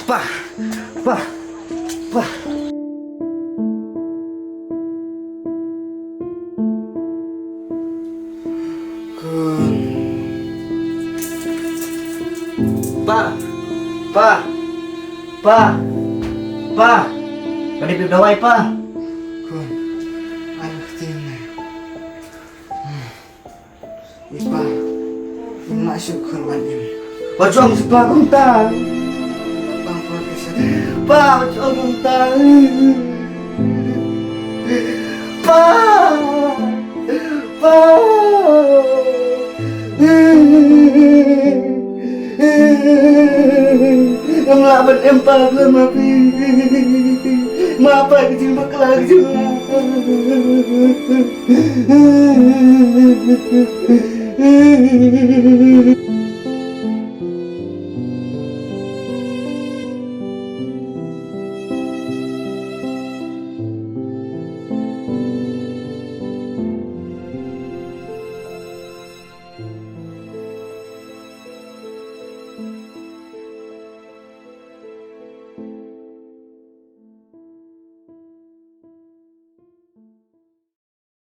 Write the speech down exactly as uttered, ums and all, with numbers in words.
Pa, pa, pa. Khun. Pa, pa, pa, pa. Ka dei phi dawai, pa. Khun. Ai, khun. Ïa pa, ïa ma shu khun ban im. Wat shong sha pa kumta. Pa, pa, pa, pa. Pa, wat shong kumta. Pa, pa. Ngam lah ban im pa, khlem ma phi. Ma pa ki jingbakla ki jong nga.